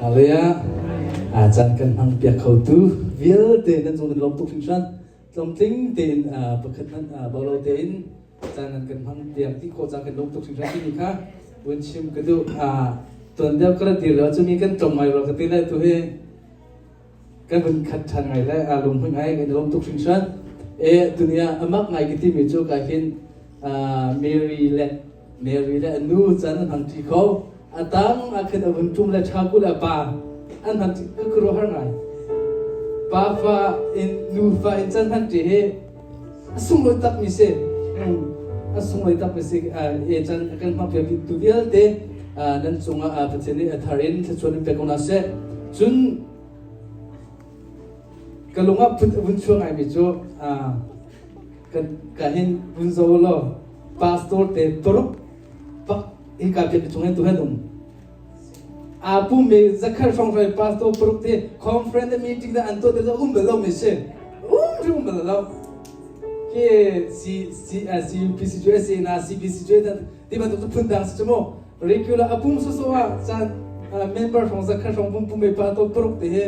Hallelujah. A caan kan hmang piak khotu vialte nan cung nan lawm tuk hringhran. Tlawmtling tein pakhat hmanh bolo tein caan nan kan hmang piak ti khawh caan kan lawm tuk hringhran timi kha vun chim ka duh. Tuan deuh ka rat dir lo cun mi kan tlawm ngai rua ka ti lai tu hi kan vun khat ṭhan ngai le aa lunghmuih ngai kan i lawm tuk hringhran. E dunia amak ngai ka timi cu ka hin Mary le Mary le a nu caan an hmang ṭi kho. A tang ah khin a vun ṭum le ṭha le a pa an hmang ṭi ka khuaruahhar ngai. Pa fa in nu fa in caan hman ṭi hi a sunglawi takmi si. A sunglawi takmi si. E caan kan hmang piak tu vialte nan cungah Pathian nih a thar in thluachuah in pek ko hna seh. Cun ka lung ah phut a vun chuak ngaimi cu ka hin vun zo law pastor te paruk pak hika biakinn chung hin tu hen um aa pummi zakhar hrawng pastor paruk te conference le meeting da an tuah te um bal lo mi si um ri um bal lo ke C C CUPC cu SA na CBC cu ti bantuk cu phun dang si cu mu regular a pum so ah caan member hrawng zakhar hrawng pum pum pa to paruk te hi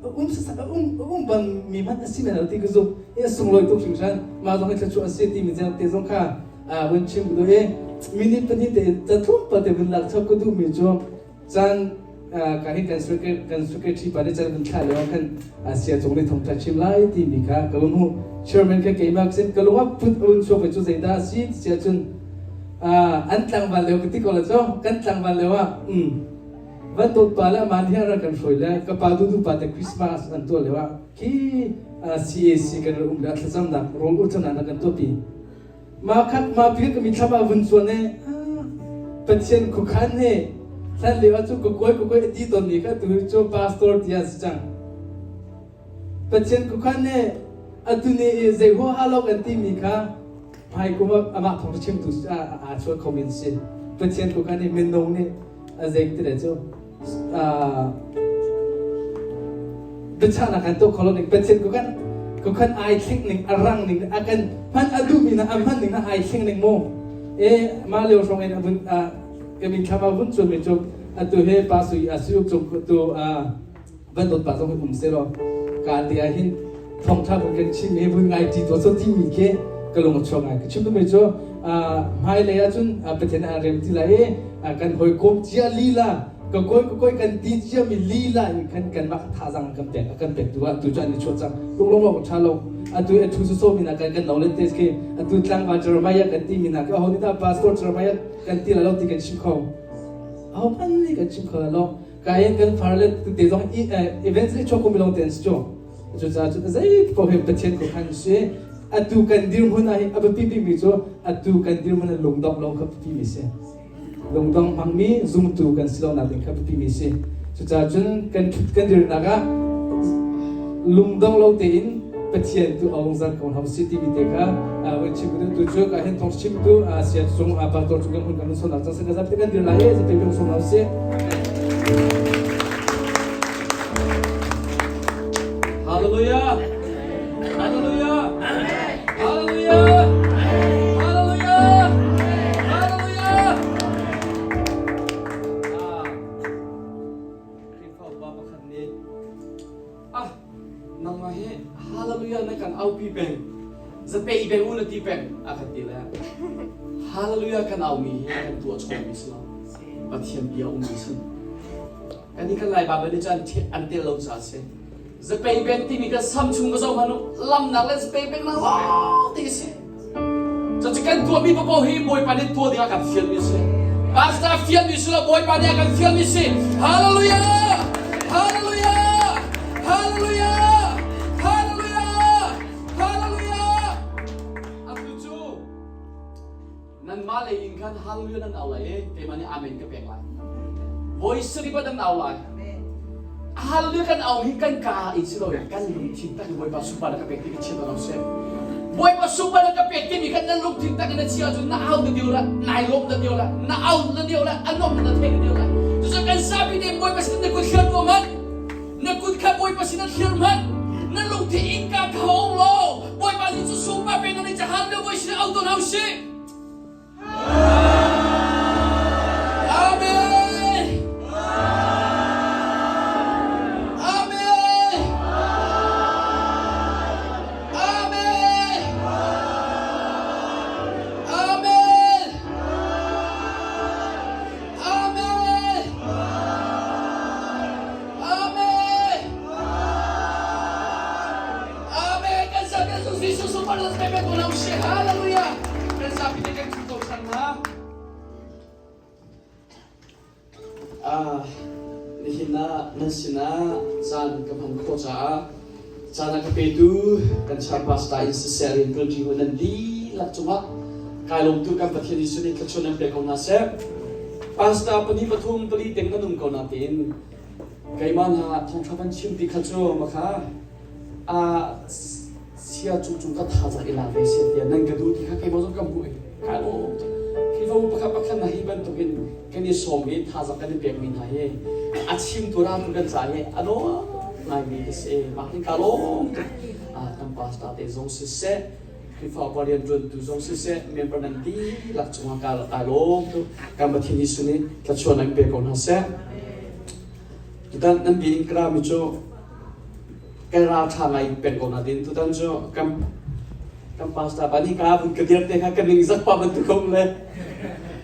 um um um ban mi hmanh a si men lo ti ka zumh i a sunglawi tuk hringhran mah zong hi thluachuah a si timi te zong kha vun chim ka duh i minute pahnih te in tlawmpal te vun lak chap ka duhmi cu caan ka hi kan kan secretary pa nih caan vun thlah lio khan sia cung nih thawngtha chim lai timi kha ka vun hmuh chairman kha keimah sin ka lung ah put a vun chuak ve cu zeidah a si ti sia cun an tlangval lio ka ti ko la cu kan tlangval lio ah van dawt pa le aman hi rak kan hruai le ka pa dudu pa te Christmas an tuah lio ah khi CAC kan um le thlacamnak rawl ulcamnak kan tuahpi ma khat ma pi ka mithlam ah vun chuan e Pathian khuakhan he hlan lio ah cu ka kuai ka kuai a ti tawn mi kha tu cu pastor ti an si cang Pathian khuakhan he atu ni i zei huaha lo kan ti mi kha hmai kum ah amah thawng chimtu aa chuah kho min si Pathian khuakhan he minung nih a zei ti le cu biachahnak kan tuah kho lo ning Pathian ku kan ku kan ai thling ning a rang ning a kan hman a duhmi na a hman ning na ai thling ning mu e ma lio hrawng in avun a ka min thlam a vun chun mi cu atu he pa sui a siuk cung tu a van dot pa zong um se law ka te ah hin thawngtha vun kan chim i vun ngai ti to so ti mi khi ka lung a chuak ngai ka chim mi cu hmai lei ah cun Pathian a rem ti lai i kan hawikom cia lila ka koi ka koi kan ti cia mi lila in khan kan mah thazang kan pek kan pek tu ah tu cu an i chuah cang lunglong awk tha lo atu a thu so mi na kan kan no le te khi atu tlangval Jeremiah kan ti mi na ka ho ni ta pastor Jeremiah kan ti la lo ti kan chim kho aho pan ni kan chim kho lo Kain kan far le te zong events le chuak kum long ten si cu cucaah cun zei ko he Pathian ko khan si atu kan dirhmun ah a biapi bikmi cu atu kan dirhmun ah lungdong lo kha biapi mi si lungdong hmangmi zumtu kan si lo nak ding kha biapi mi si cucaah cun kan thut kan dirnak ah lungdong lo tein Pathian tu a zungzal ko hna si timi te kha voi chim tu tu cu ka hin thong chim tu sia cung a pastor cung kan hun kan son cang se ka zap te kan dir lai e te kan son si Hallelujah Hallelujah Hallelujah Hallelujah Hallelujah Khrihfa upa pakhat nih ah nangmah hi hallelujah na kan aupi peng zapei peng u na ti peng a kan ti le hallelujah kan aumi hi kan tuah chawmmi si lo Pathian bia ummi si kan hi kan lai Bible nih cun an tel lo ca si zapei peng timi kan sam chung ka zoh hmanh lamnak le zapei peng na lawng ti si Cucu kan tuahmi paoh hi Bawipa nih tuah ding a kan fialmi a si. Pastor fialmi si lo Bawipa nih a kan fialmi si. Hallelujah! Hallelujah! Hallelujah! Hallelujah! Hallelujah! Atu cu nanmah lei in khan hallelujah nan au lai i keimah nih amen ka pek lai. Voi sarih nan au lai. Hallelujah kan au hi kan ka in si loin kan lungthin tak in Bawipa sunparnak ka pek ti ka chim lo seh. Bawipa sunparnak ka pek timi kan nan lungthin tak in na chia ahcun na au na dio la, nai lawm na dio la, na au na dio la, a nom na thei na dio la. Cucu kan zapi te Bawipa sin na kut thliar tuah hmanh. Na kut kha Bawipa sin na thliar hmanh. Na lungthin innka kha hong law Bawipa nih cu sunpar pek na ni ca hallelujah Bawi sin au tawn hau sih. Amen. na usih. Hallelujah. Kan zapi te kan thu ko cang hna. Ah, nihin ah nan sinah caan ka hman khawh caah caan a ka petu kan char pastor in siseh rian ṭuanṭi hawi nan dihlak cungah kai lawmtu kan Pathian Jesuh nih thluachuah nan pe ko hna seh. Pastor pahnih pathum pali teng nan um ko na tiin keimah hna thawngṭha van chim ti kha cu makha a sia cung cung ka thazaang i lak ve seh tiah nan ka duh ti kha keimah zong ka hmuh i kai lawm tuk. Khrihfabu pakhat pakhat hna hi bantukin kan i sawm i thazaang kan i pekmi hna hi a chimtu ratu kan ca hi a nuam ngaimi ka si. Mah hin ka lawm tuk. Kan pastor te zong siseh, Khrihfabu rianṭuantu zong siseh, member nan dihlak cungah ka lawm tuk. Kan Pathian Jesuh nih thluachuah nan pe ko hna seh. Tutan nan bi in ka rami cu kan ral ṭha ngai peng ko nain tutan cu kan kan pastor pa nih ka vun ka dir te kha ka ning zak pa bantuk um le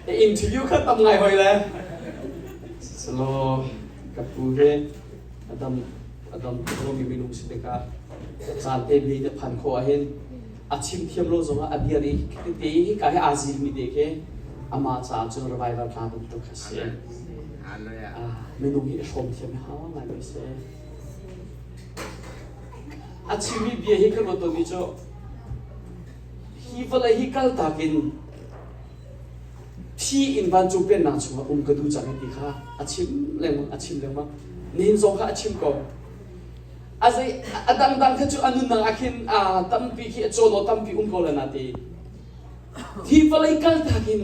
interview kha tam ngai hoi le silo ka pu he adam adam mi minung si tikah caan te bi te phan kho ahhin a chim thiam lo zongah a dir i tete hi ka he aa zil mi te khi amah caah cun revival tla bantuk a si minung hi i hrawm thiam hau ngai mi si A chimmi bia hi kan ruat tawnmi cu hi vawlei hi kaltak in thi in vancung pennak chungah um ka duh cang ti kha a chim lengmang a chim lengmang nihin zong kha a chim ko a zei a dangdang kha cu a nunnak ah khin a tampi khi a cawn aw tampi um ko la na ti hi vawlei kaltak in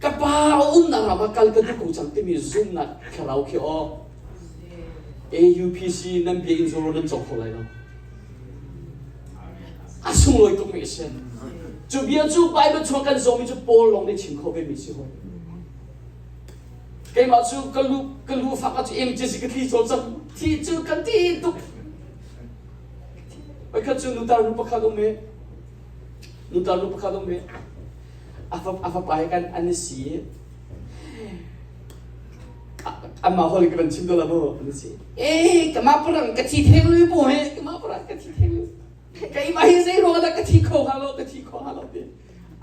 ka pa a umnak ram ah kal ka duh ko cang timi zumnak thlarau khi aw AUPC nan bia in zoro nan cawk kho lai lo. A sunglawi tukmi a si. Cu bia cu Bible chung kan zawmi cu Paul lawng nih chim kho ve mi si hoi. Keimah cu ka lu ka lu fak cu emergency ka thli cawl cang. Thi cu kan ti tuk. Pakhat cu nutar nu pakhat um i nutar nu pakhat um i a fapa he kan an i si Amah hol ka van chim dol mu an si. Eh, kama parang ka thi theng lui bu he, kama parang ka thi theng lui. Keimah hi zei ruang dah ka thi kho ha lo, ka thi kho ha lo ti.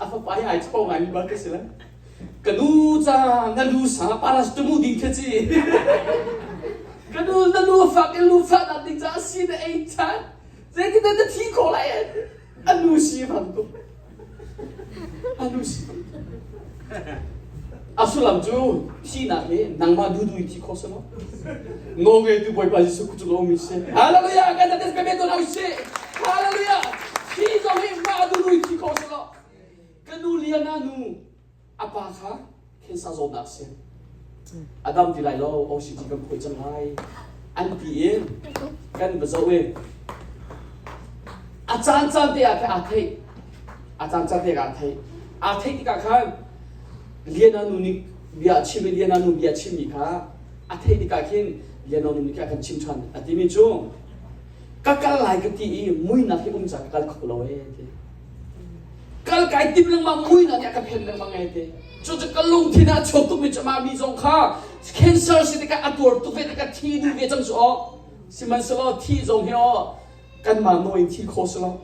A fapa hi ai chaw ngai mi bal ka si le. Ka nu ca na lu sa paracetamol ding kha ci. Ka nu na lu fak in lu fak na ding ca si na ei chan. Zeitin dah na thi kho lai? A nu si fang tuk. A nu si fang tuk. A sullam cu thihnak hi nangmah dudu in thi kho si lo. Nawlngeitu Bawipa Jesuh cu lomi si. Hallelujah! Kan tates bebe to si. Hallelujah! Thi zong hi mah dudu in thi kho si lo. Ka nu Liana nu a pa kha cancer zawtnak a si. A dam ti lai lo, OCT kan phuai cang lai. An ti i kan va zoh i a caan caan te ah khan aa theih. A caan caan te ah aa theih. Aa theih tikah khan Liana nu nih bia a chim i Liana nu bia a chimmi kha a theih tikah khin Liana nu nih khan a kan chim ṭhan. A timi cu ka kal lai ka ti i muinak hi um ca ka kal kho lo ee ti. Kal kai tim lengmang muinak nih a ka phen lengmang ee ti. Cucu ka lungthin ah a chuak tukmi cu mah mi zong kha cancer si tikah a tuar tuk ve tikah thi duh ve cang cu aw. Sihmanhsehlaw thi zong hi aw kanmah nawl in thi kho si lo.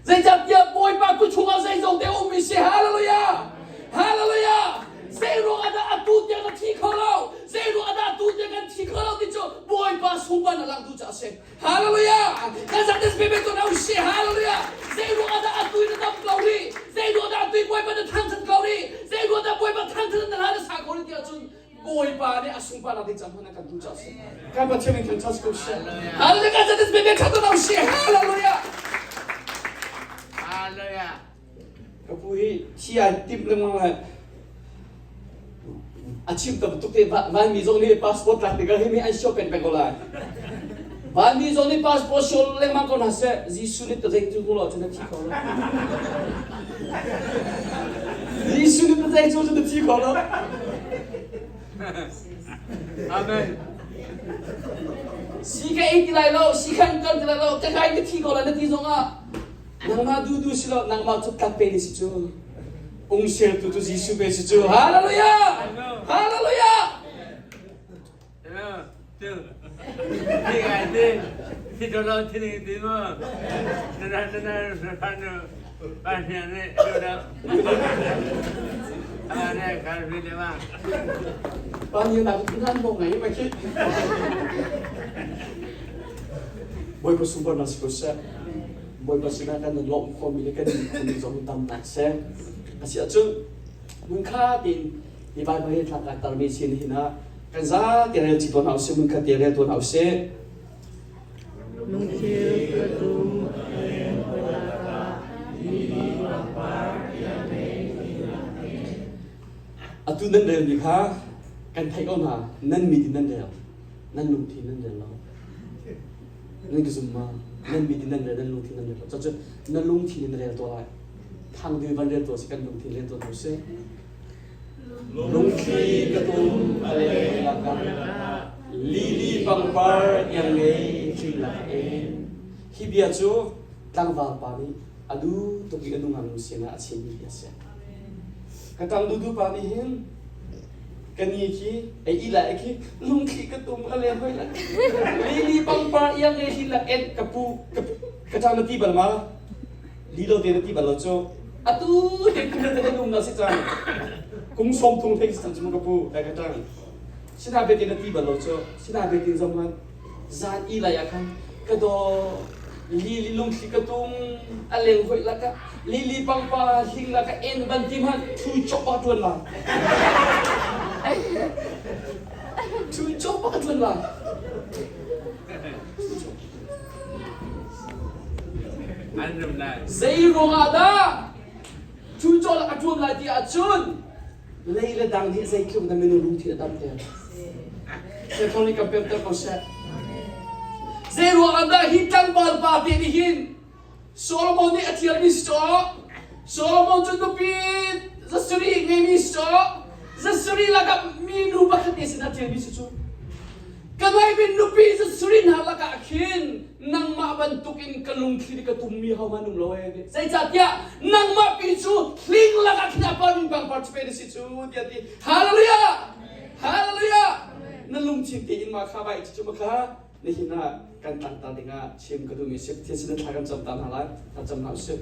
Zeicahtiah Bawipa kut chungah zeizong te ummi si. Hallelujah! Hallelujah! Zei ruang ah dah atu tiang na thi kho lo? Zei ruang ah dah atu tiang kan thi kho lo ti cu Bawipa sunparnak langtu ca a si. Hallelujah! Kan zat is bebe to na si. Hallelujah! Zei ruang ah dah atu in na dam ko rih? Zei ruang dah atu in Bawipa na thangthat ko rih? Zei ruang dah Bawipa thangthat na hla na sa ko rih ti ahcun Bawipa nih a sunparnak ding cang hmanh a kan duh caah si. Kan Pathian in kan trust ko si. Hallelujah! Kan zat is bebe to na si. Hallelujah! Hallelujah! Ka pu hi thi ai timh lengmang le a chim tam tuk te vanmi zong nih passport tlak tikah hi mi an show peng peng ko lai. Vanmi zong nih passport show lengmang ko hna seh Jesuh nih tazei cu lo cun a thi kho lo. Jesuh nih tazei cu cun a thi kho lo. Amen. Si ka ei ti lai lo, si khan kal ti lai lo, ka kai ka thi ko lai na ti zong ah Nangmah dudu si lo, nangmah cu tlak pe ni si cu. Ung sertu cu Jesuh pe si cu. Hallelujah! Hallelujah! Thi to lo thi ding ti mu. Na na na na na na pa hnia ne do da. A ne ka ri le ma. Pa ni na ku nan bo ngai ma khi. Bawipa sunparnak si ko seh. Bawipa sinah kan lawmh khawhmi le kan nih khawhmi zong tamnak seh. Asi ahcun hmunkha tein hi Bible hi thlak kai tarmi sin hin ah kan za te rel ci tuan hau sih hmunkhat te rel tuan hau sih. Lungthil ka tum leng lakah lili pangpar iangngei Atu nan relmi kha kan theih ko hna nan mit in nan rel nan lungthin nan rel lo nan ka zum ma nan mit in nan rel nan lungthin nan rel lo cucu na lungthin in rel tuah lai thang ding van rel tuah si kan lungthin rel tuah si lungthli ka tum a leng lakah lili pangpar iangngei hling lak en hi bia cu tlangval pa nih a duh tuk i a nungak nu sinah a chimmi bia a si. Ka ṭang dudu pa nih hin ka ni khi ei i lai khi lungthli ka tum a le hoi lak lili pangpar iang le hi lak en ka pu ka ṭang na ti bal ma li lo te na ti bal lo cu atu te kum te kan um na si cang kum som thung thei si cang cu ka pu ka ṭang sina be te na ti bal lo cu sina be tin zong man Zan i lai ah khan ka daw lili lungthli ka tum a leng hoih lakah lili pangpar hling lakah en ban ti hmanh thu chop ah ṭuan lai. Thu chop ah ka ṭuan lai. An rum lai. Zei ruangah dah thu chop a ṭuan lai ti ahcun Lei le dang nih zeitluk na minung lungthin a damter. Setong nih kan pemter ko seh. Zei ruangah dah hi tlangval pa te nih hin Solomon nih a thialmi si caw Solomon cu nupi zasarih ngeimi si caw zasarih lakah minu pakhat te sin a thialmi si cu ka ngeimi nupi zasarih hna lakah khin nangmah bantukin ka lungthli ka tummi hohmanh um lo ee zeicahtiah nangmah pi cu hling lakah khin a parmi pangpar cu pe na si cu tiah ti hallelujah hallelujah na lungthin tein ma kha vai cu ma kha nihin ah kan tlangtar dingah chim ka duhmi si Pathian sin thla kan cam ta hna lai thla cam hna usih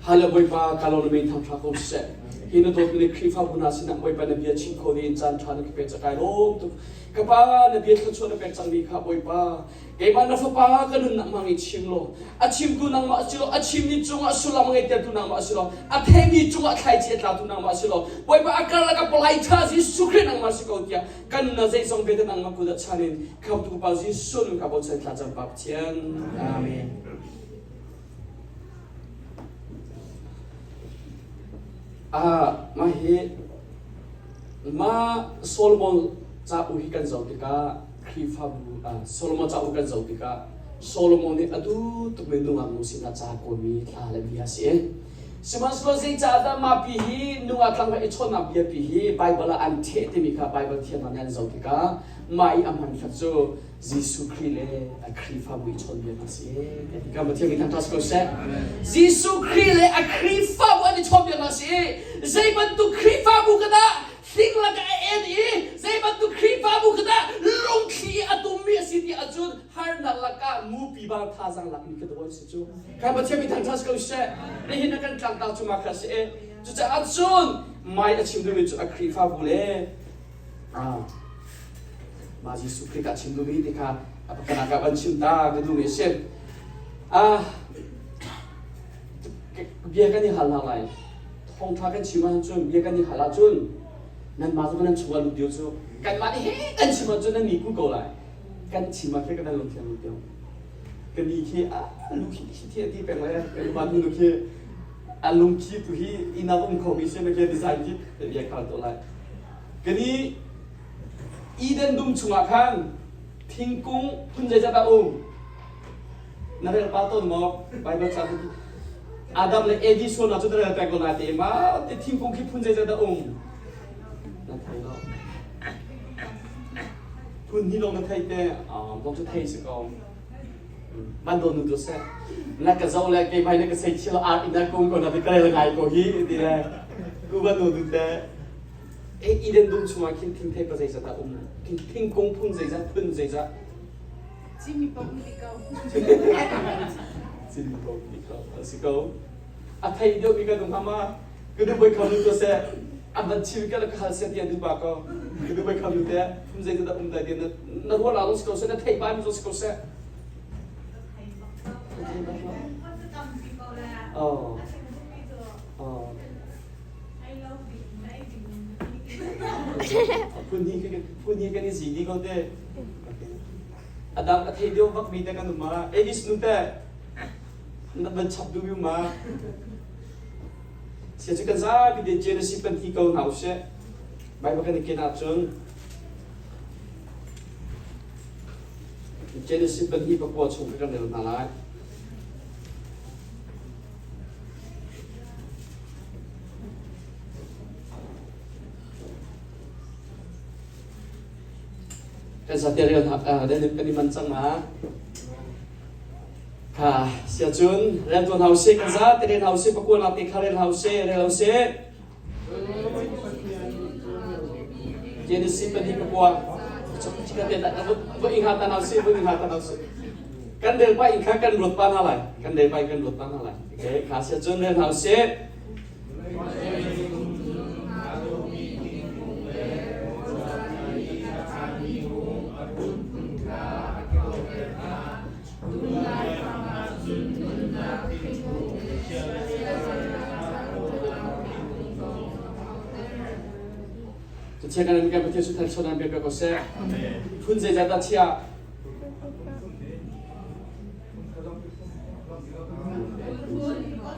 Hallelujah Bawipa ka lawm na min thangtha ko seh hi na dawtmi le Khrihfabu hna sinah Bawipa na bia chim kho ding caan ṭha na ka pek cakai lawm tuk Ka pa na bia thluachuah na pek cangmi kha Bawipa keimah na fapa ka nunnak hmang i chim law a chimtu nangmah si law a chimmi cungah sullam a ngeitertu nangmah si law a theimi cungah thlaici a tlatu nangmah si law Bawipa a karlak a palai ṭha Jesuh Khrih nangmah si ko tiah kan na zeizong vialte nangmah kut ah chan in khamtu Pa Jesuh nun ka bochan thla cam Pa Pathian Amen. Ah, mah hi Mah Solomon cauk hi kan zoh tikah Khrihfabu Solomon cauk kan zoh tikah Solomon nih a duh tukmi nungak nu sinah ca kawlmi thla le bia a si. Sihmanhsehlaw zeicahdah mah pi hi nungak tlangval i chawnhnak bia pi hi Baibal ah an ṭheh timi kha Baibal thiamnak nih an zoh tikah mah i a hmanthlak cu Jesuh Khrih le a Khrihfabu i chawnhbiak a si. Kan Pathian min thangṭhat ko seh. Jesuh Khrih le a Khrihfabu an i chawnhbiak a si. Zei bantuk Khrihfabu ka dah hling lakah a en i zei bantuk Khrihfabu ka dah lungthli a tummi a si ti ahcun harnak lakah mupi bang thazaang lakmi ka dawi si cu. Kan Pathian min thangṭhat ko seh. Nihin a kan tlangtar cu mah kha a si. Cucaah cun mai a chim duhmi cu a Khrihfabu le Mah Jesuh Khrih ka chim duhmi ti kha a pakhatnak ah van chim ta ka duhmi a si. Bia kan i hal hna lai. Thawngṭha kan chim ahcun bia kan i hal ahcun nanmah cu nan chungah lut deu cu kanmah nih he kan chim ahcun nan ni ku ko lai. Kan chim ah khin kan lungthiang lut deu. Ka ni khi a lu khi khi thi peng le kan mah nu khi a lungthi tu hi inn ah um khomi si na khi design khi bia khal to lai. Kan i Eden dum chungah khan thingkung phun zeizat dah um? Na rel pa tawn maw? Bible ca Adam le Evi sualnak cu na rel peng ko na te ma te thingkung khi phun zeizat dah um? Na thei lo. Phun hi lawng na thei te, um, cu thei si ko. Man do nu tu seh. Na ka zo le keimah na ka sei thil ar ina kung ko na te ka rel ngai ko hi ti le ku ban nu tu te. Eden dum chungah khin thingthei pa zeizat dah um? Thingkung phun zeizat, phun zeizat? Chinmi paoh nih ko. Chinmi paoh nih ko. A si ko. A thei deuh mi kan um hama. Ka du boi kham lu to se. A van chim ka ka hal se tian du ba ko. Ka du boi kham lu te. Phum zei da um dai tian na ruwa la si ko se na thei ba mi si ko se. Oh. Oh. Phun hi kan i zi dih ko te. A dang a thei deuh bak mi te kan um ma. Edis nu te na van chap duh mi ma. Sia cu kan zapi te Genesis pan hi ko hna usih. Bible kan i ken ahcun Genesis pahnih pakua chung kan rel hna lai. Kan sa te rel kan i man cang ma. Kha sia cun rel tuan hau si kan za te rel hau si pakua nak te kha rel hau si rel hau si. Genesis pahnih pakua va ingha tan hau si va ingha tan hau si. Kan rel pa in kha kan ruat pa hna lai. Kan rel pa in kan ruat pa hna lai. Okay, kha sia cun rel hau si. Chia kan kan Pathian su thar chonan pe ko seh. Phun zeizat dah chia?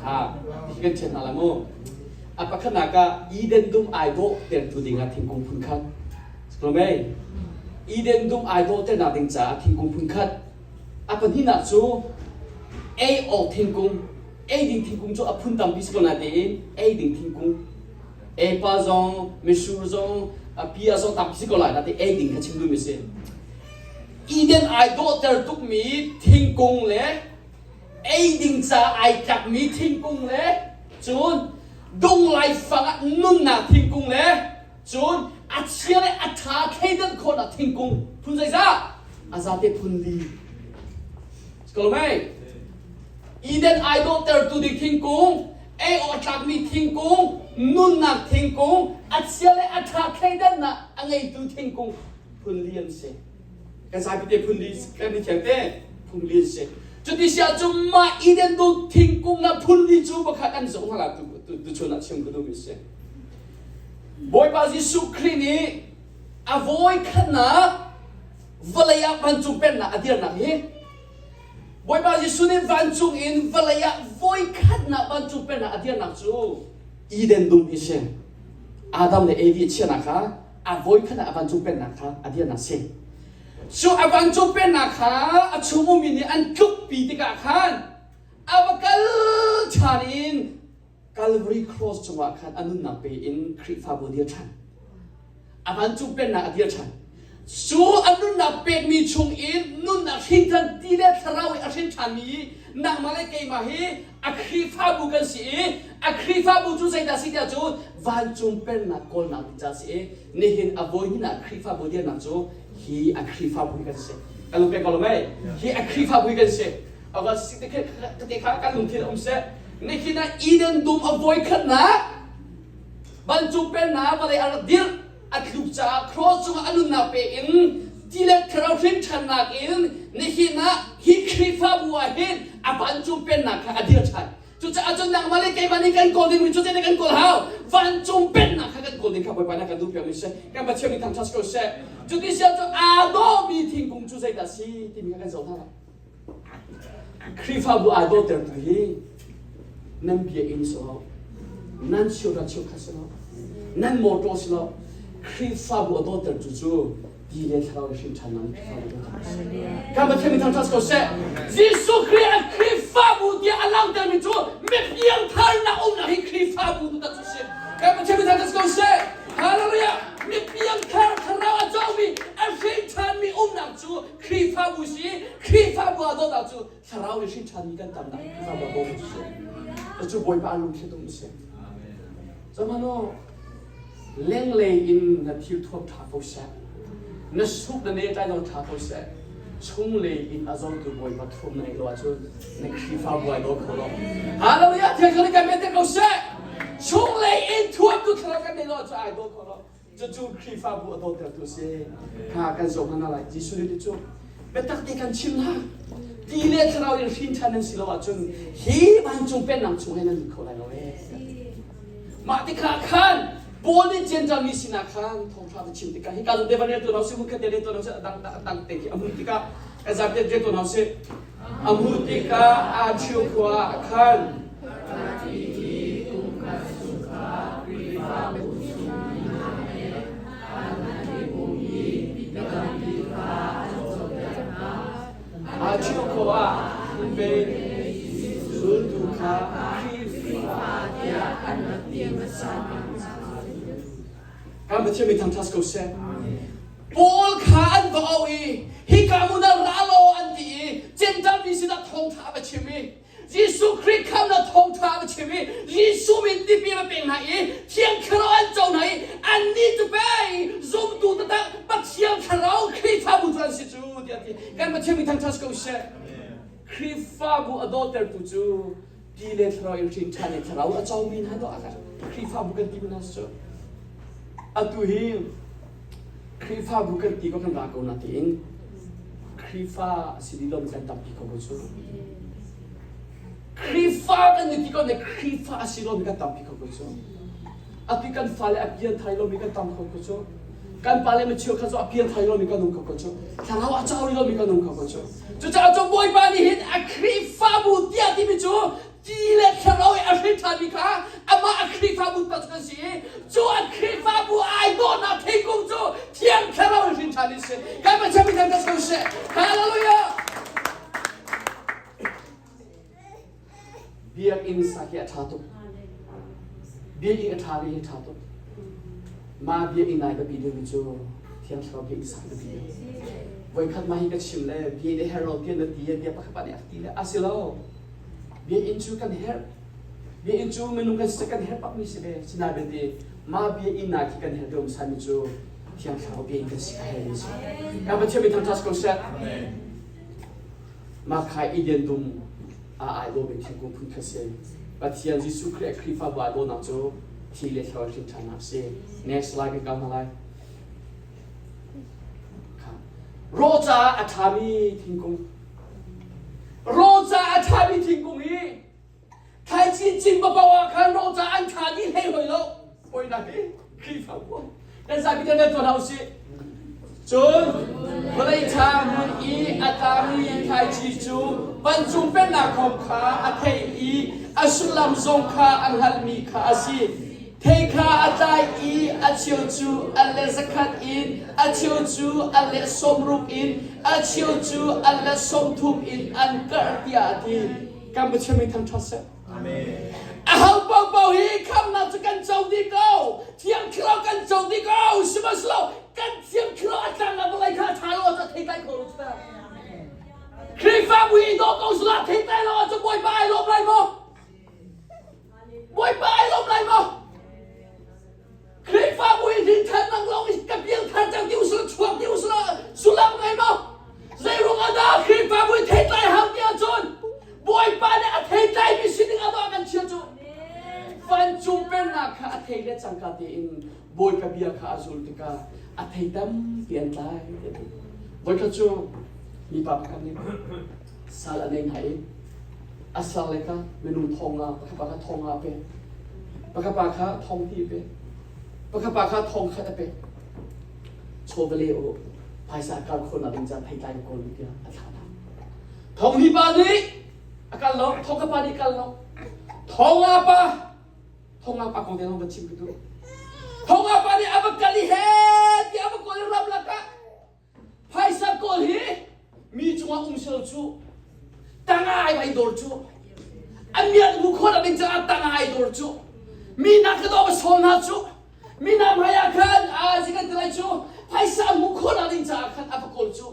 Ha, kan chia hna la mu. A pakhatnak ah Eden dum ai dawh tertu dingah thingkung phun khat. Siklo mei? Eden dum ai dawh ternak ding caah thingkung phun khat. A pahnihnak cu ei awk thingkung, ei ding thingkung cu a phun tampi si ko natein ei ding thingkung. Epa zong, mitsur zong, pia zong tampi si ko lai natein ei ding kha chim duhmi si. Eden ai dawhter tukmi thingkung le ei ding ca ai tlakmi thingkung le cun dung laifang ah nunnak thingkung le cun a chia le a ṭha thleidan khawhnak thingkung phun zeizah a zate phun li ko mei Eden ai dawhtertu ding thingkung ei awk a tlakmi thingkung nunnak thingkung a chia le a ṭha thleidannak a ngeitu thingkung phun li an si kan zapi te phun li kan i thiang te phun li an si cuti si ahcun mah Eden dum thingkung na phun li cu pakhat an zoh hna tu tu chun ah chim ka duhmi si Bawipa Jesuh Khrih nih a vawi khatnak vawlei ah vancung pennak a dirnak hi Bawipa Jesuh nih vancung in vawlei ah vawi khatnak vancung pennak a dirnak cu Eden dum hi si. Adam le Evi a chiahnak kha a vawi khatnak a vancung pennak kha a dirnak si. Cu a vancung pennak kha a chung ummi nih an tlukpi tikah khan a va kal ṭhan in Calvary Cross cungah khan a nunnak pe in Khrihfabu dir ṭhan. A vancung pennak a dir ṭhan. Cu a nunnak pekmi chung in nunnak hrinṭhan ti le thlarau i a hrin ṭhanmi nangmah le keimah hi a Khrihfabu kan si i a Khrihfabu cu zeidah si tiah cun vancung pennak kawlnak ding ca si i nihin a voi hnihnak Khrihfabu dirnak cu hi a Khrihfabu hi kan si. Kan lung pek ko lo mei? Hi a Khrihfabu hi kan si. Ava si te te kha kan lungthin um seh. Nihin ah Eden dum a voi khatnak vancung pennak vawlei a rak dirh a tluk caah cross cungah a nunnak pe in ti le thlarau hrin ṭhannak in nihin ah hi Khrihfabu ah hin a vancung pennak kha a dir ṭhan. Cucaah cun nangmah le keimah nih kan kawl dingmi cu zeidah kan kawl hau? Vancung pennak kha kan kawl ding kha Bawipa nih a kan duhpiakmi si. Kan Pathian nih thangṭhat si ko seh. Cuti si ahcun aa dawhmi thingkung cu zeidah si timi kha kan zoh hna lai. Khrihfabu aa dawhtertu hi nan biakinn si lo, nan cheuhra cheukhat si lo, nan motor si lo, Khrihfabu a dawhtertu cu ti le thlarau le hrin ṭhannak nih Khrihfabu dawhter a si. Kan Pathian min thangṭhat ko seh. Jesuh Khrih a Khrihfabu tiah a langhtermi cu mipiangtharnak umnak hi Khrihfabu tu tak cu si. Kan Pathian min thangṭhat ko seh. Hallelujah! Mipiangthar thlarau a comi a hrin ṭhanmi umnak cu Khrihfabu si Khrihfabu ah dawtnak cu thlarau in hrin ṭhanmi kan tamnak Khrihfabu ah dawtnak cu si. Cu Bawipa a lungthli tum si. Zamano lenglei in na thil thuam ṭha ko seh. Na sup na ne ṭai dong ṭha ko seh. Chunglei in a zotu Bawipa thum na ngeih lo ahcun na Khrihfabu ai daw kho lo. Hallelujah! Thiang Thlarau kan bete ko seh! Chunglei in thuamtu thlarau kan neih lo ahcun ai daw kho lo. Cucu Khrihfabu a dawtertu si. Kha kan zoh hna lai. Jesuh nih cu biatak te kan chim hna. Ti le thlarau in hrin ṭhan nan si lo ahcun hi vancung pennak chung he nan lut kho lai lo ee. Mah tikah khan Paul nih Jentail mi sinah khan thawngṭha va chim tikah hika zawn te van rel tuah hna usih, hmunkhat te rel tuah hna usih, a dang a dang te khi a hmuh tikah kan zapi rel tuah hna usih. A hmuh tikah Antioch khua ah khan Antioch khua ah pei zultu kha Khrihfa tiah an rak ti hmasa. Kan Pathian mi thangṭhat ko seh. Paul kha an va auh i hika hmun ah ra law an ti i Jentail mi sinah thawngṭha a va chim i Jesuh Khrih khamnak thawngṭha a va chim i Jesuh min tipil a pek hna i Thiang Thlarau an co hna i annih cu pei zumtu taktak Pathian Thlarau Khrihfabu cu an si cu tiah a ti. Kan Pathian mi thangṭhat ko seh. Khrihfabu a dawtertu cu ti le thlarau in hrin ṭhan i thlarau a comi hna dawh ah Khrihfabu kan ti hna cu. Atu hi Khrihfabu kan ti ko kan ra ko na tiin Khrihfa a si dih lomi kan tampi ko ko cu. Khrihfa kan ni ti ko ne Khrihfa a si lomi kan tampi ko ko cu. Atu kan fale a pian thai lomi kan tam ko ko cu. Kan pale mi cheu kha cu a pian thai lomi kan um ko ko cu. Thlarau a cau lomi kan um ko ko cu. Cucaah cu Bawipa nih hin a Khrihfabu tiah timi cu ti le thlarau i a hrin ṭhanmi kha amah a Khrihfabu tak cu kan si i cu a Khrihfabu ai dawhnak thingkung cu Thiang Thlarau in hrin ṭhan in si. Kan Pathian min thangṭhat ko seh. Hallelujah! Biakinn sak hi a ṭha tuk. Biakinn a ṭha mi hi a ṭha tuk. Mah biakinn ai biapi deuhmi cu Thiang Thlarau biakinn sak biapi deuh. Voikhat mah hi ka chim le biakinn a herh lo tiah na ti bia pakhat pa nih a ti le a si lo. Biakinn cu kan herh. Biakinn cu minung kan si kan herh bakmi si ve. Sinain belte mah biakinn ah khi kan herh deuh hmasami cu Thiang Thlarau biakinn kan si a herhmi si. Kan Pathian min thangṭhat ko seh. Mah kha Eden dum ah ai dawmi thingkung phun kha si. Pathian Jesuh Khrih a Khrihfabu ai dawhnak cu thi le thlarau hrin ṭhannak a si. Next slide kan kal hna lai. Raw caah a ṭhami thingkung. Raw caah a ṭhami thingkung hi Thlaici cin paoh ah khan ro ca an ṭha dih hlei hoi lo. Poinak hi Khrihfabu kan zapi te nan tuan hau sih. Cun vawlei ṭha hmun i a tlami thlaici cu vancung pennak kong kha a theih i a sullam zong kha a hngalhmi kha a si. Thei kha a tlai i a cheu cu a le zakhat in, a cheu cu a le sawmruk in, a cheu cu a le 30 in an karh tiah a ti. Kan Pathian min thangṭhat seh. Amen. Aho paohpaoh hi khamnak cu kan co dih ko. Thiang Thlarau kan co dih ko. Sihmanhsehlaw kan Thiang Thlarau a tlangnak vawlei kha a ṭha lo ahcun thei tlai kho lo cu ta. Khrihfabu i daw ko sula thei tlai lo ahcun Bawipa ai lawm lai maw? Bawipa ai lawm lai maw? Khrihfabu i rinṭhannak lawng i ka piangthar cang ti usula chuak ti usula sullam ngei maw? Zeiruang ah dah Khrihfabu i theitlai hau ti ahcun Bawipa nih a theitlaimi sining a tuah kan chia cu vancung pennak kha a thei le cangka tein Bawipa bia kha a zul tikah a thei tampi an tlai. Voikhat cu mipa pakhat nih sal a nei hna i a sal le kha minung thong nga pakhat pa kha thong nga a pek pakhat pa kha thong hnih a pek pakhat pa kha thong khat a pek chawvale u phaisa kal khawhnak ding ca theitlai ka kawl tiah a thlah hna thong hnih pa nih a kal lo thong ka pa nih kal lo thong nga pa thong nga pa kong te va chim ka duh thong nga pa nih a va kal i he tiah a va kawl i ram lakah Phaisa kawl hi mi cungah um sel cu tanga ai vai dawr cu a miat mu khawh ding caah tanga ai dawr cu mi nak ka daw sawm hna cu mi na hmai ah khan a si kan ti lai cu phaisa mu khawh ding caah khan a va kawl cu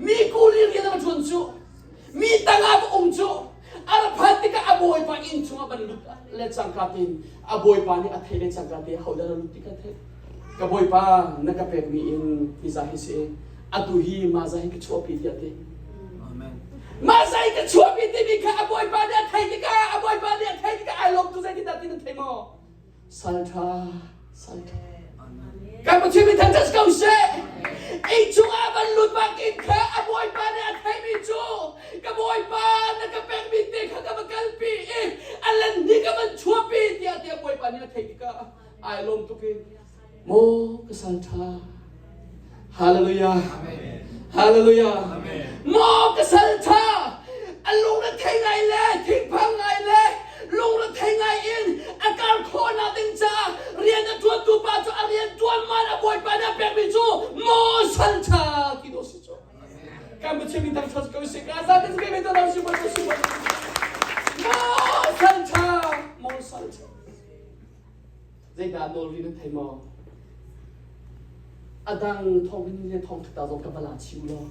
mi kuli rian a va ṭuan cu mi tangah va um cu a ra phan tikah a bawipa inn chungah van lut le cangka tein a bawipa nih a theih le cangka te hodah na lut ti ka theih ka bawipa na ka pekmi in hi za hi si. Atu hi mah zai ka chuahpi tiah ti. Mah zai ka chuahpi timi kha a bawipa nih a theih tikah a bawipa nih a theih tikah ai lawm tu zeitindah ti nan thei maw? Sal ṭha, sal ṭha. Kan Pathian min thangṭhat ko seh. Inn chungah van lut bangin kha a bawipa nih a theihmi cu ka bawipa na ka pekmi te kha ka va kalpi i a lan ni ka van chuahpi tiah tiah bawipa nih a theih tikah ai lawm tuk i Maw ka sal ṭha. Hallelujah. Hallelujah. Maw ka sal ṭha. A lung na thei ngai le thingphang ngai le lung na thei ngai in a kar khawhnak ding caah rian a ṭuantu pa cu a rian ṭuan man a bawipa nih a pekmi cu maw sal ṭha ti dawh si cu. Kan Pathian min thangṭhat ko sih. Ka za te mi to si bo si bo. Maw sal ṭha. Maw sal ṭha. Zeidah nawl ri nan thei maw? A dang thawng in le thawng ṭha zong ka va la chih u law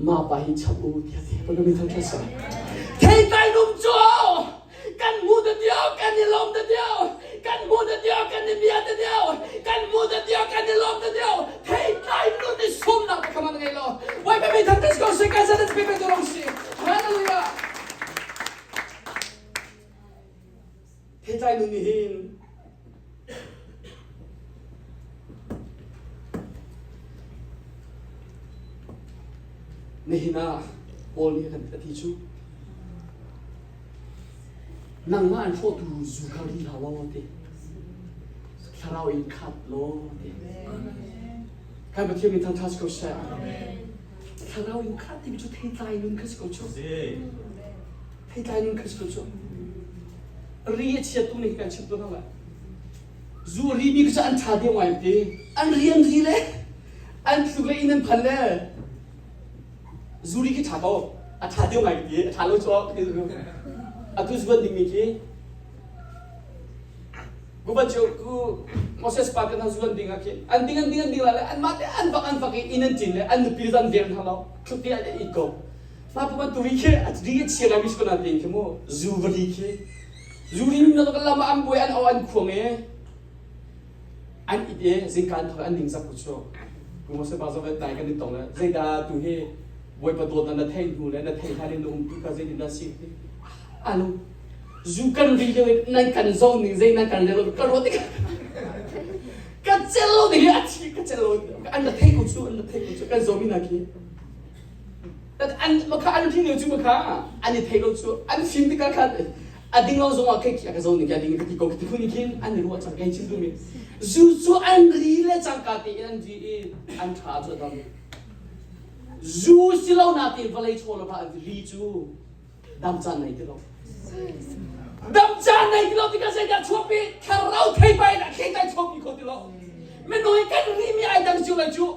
mah pa hi chap u tiah ti ka mi thangṭhat sa. Theitlai num cu kan mu da dio kan i lawm da dio kan mu da dio kan i bia da dio kan mu da dio kan i lawm da dio theitlai nun i sumnak ka man ngei lo wai pe mi thangṭhat ko si kan sa pe pe tu rong si hallelujah Pehtlai nu nih hin nihin ah Paul nih a ti cu nangmah an hrawhtu zu kha ri hlah law ti thlarau in khat law ti kan Pathian min thangṭhat ko seh thlarau in khat timi cu theitlai nun kha si ko cu Theitlai nun kha si cu ri a chiat tuk ning kan chim tawn hna Zu ri mi kha an ṭha deuh ngai ti. An rian ri le an tluk le inn an phan le zu ri khi ṭha ko. A ṭha deuh ngai ti. A ṭha lo cu atu zuan ding mi khi Guban cu ku Moses pa kan zuan ding ah khi an ding an ding an ding la le an mah te an vak an vak i inn an cin le an nupi zan veng hna lo thluk te an it ko. Mah pa bantuk ri khi a ri a chia ngai mi si ko na tein khi mu zu va ri khi zu ri na ka lam an buai an au an khuang e an it e zingka an thawk an ning zak ku chu ku mo se ba zo vet nai kan in tong le zeida tu hi bawipa dawt na na thei hnu le na thei hlan in na um tu ka zeitin dah si anu zu kan ri lio in nan kan zo ning zei nan kan rel ka ruat tik ka cel lo ding a thi ka cel lo an na thei ko chu an na thei ko chu kan zo mi na khi An makha an ṭhing lio cu makha an i thei lo cu an fim tikah khan a ding lo zongah kei ka zo ning ka ding ka ti ko ka ti phun khin an i ruah cang kei chim duhmi zu cu an ri le cangka tein an ri i an ṭha cu a dam zu si lo na tein vawlei chaw lo an ri cu dam caan nei ti lo dam caan nei ti lo tikah zeidah chuahpi thlarau theipai in a khei tai chuahpi kho ti lo minung i kan ri mi ai dang cio lai cu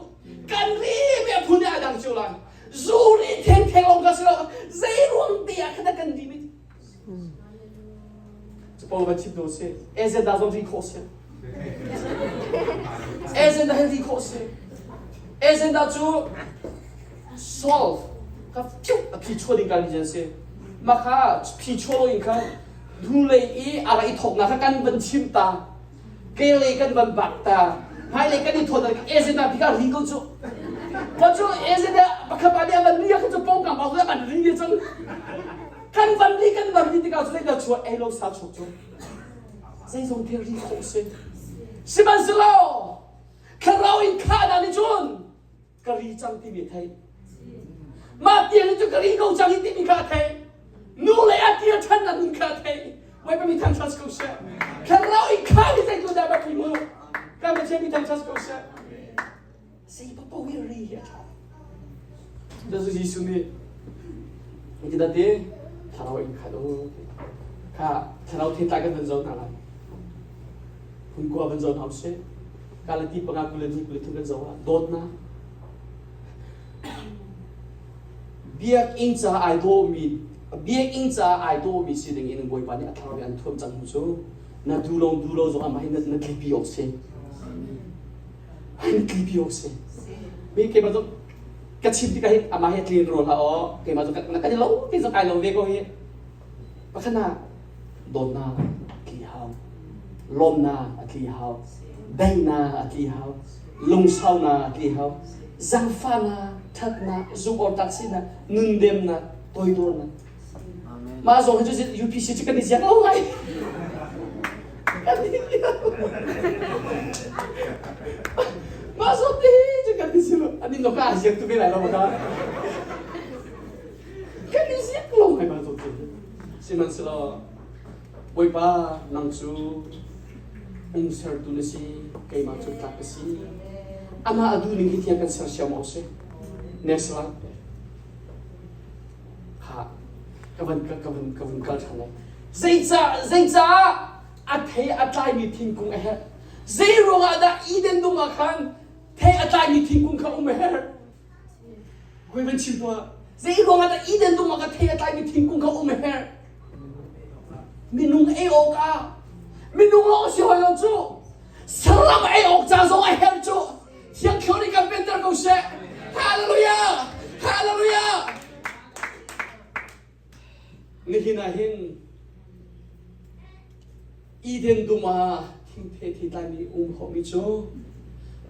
kan ri mi a phun ai dang cio lai zu ri theng theng ong ka si lo zei ruang te ah khan kan ri mi Capo va chim do si ezen da zong ri khawh si ezen da hi ri khawh si ezen da cu solve ka phiu a phi chua ding kan ri si ma kha phi chua lo in khan hnulei i a ra i thawknak kha kan van chim ta Kelei kan van bak ta. Hmailei kan i thawt Ezena bika ri ko cu. Ko cu Ezena pakhat pa nih a van ri kha cu pawngkam bak a van ri ve cang. Kan van ri kan van ri tikah cu zeidah chuah ei lo sa chuak cu. Zeizong thil ri khawh si. Sihmanhsehlaw thlarau in khahnak nih cun ka ri cang timi a theih. Mah tiang cu ka ri ko cang i timi kha a theih. Nu le a tia ṭhan na nun kha a theih. Bawipa mi thangṭhat ko seh. Thlarau i kha hi zeitu dah va pi mu. Kan Pathian mi thangṭhat ko seh. Zei paoh hi ri hi a ṭha. Jesuh Jesuh nih kita ti thlarau in khat u kha thlarau theitlai kan van zo hna lai. Hun kua van zo hna usih. Galati panga 22 23 kan zoh ah dawtnak biakinn ca ai dawhmi biakinn ca ai dawhmi si ding in Bawipa nih a thlarau in an thuam cang hnu cu na du lo du lo zong amah hi na tlipi awk si na tlipi awk si mi keimah zong ka chim tikah hin amah hi tlin rawl hlah aw keimah zong na kan i lo ti zong kai lo ve ko hi Pakhat ah dawtnak a tli hau, lawmnak a tli hau, daihnak a tli hau, lungsaunak a tli hau. Zangfahnak, ṭhatnak, zumh-awktlak sinak, nundemnak, toidornak. Mah zong hi cu UPC cu kan i ziak lo ngai. Kan i Mah zong te cu kan i si lo. An in ka ziak tu ve lai lo ka. Kan i ziak lo ngai mah zong te. Sihmanhsehlaw Bawipa nang cu ung sertu na si, keimah cu tlak ka si. Amah a duh ning hi tiang kan sersiam awk si. Next slide. Ha, ka van ka van ka van kal ṭhan lai. Zeicah zeicah a thei a tlaimi thingkung a herh? Zei ruangah dah Eden dum ah khan thei a tlaimi thingkung kha um a herh? Koi van chim tuah. Zei ruangah dah Eden dum ah ka thei a tlaimi thingkung kha um a herh? Minung ei awk ah minung lawng si hoi lo cu. Saram ei awk ca zong a herh cu. Thiang Thlarau nih kan penter ko seh. Hallelujah! Hallelujah! Nihin ah hin Eden dum ah thingthe thi tlaimi um khawhmi cu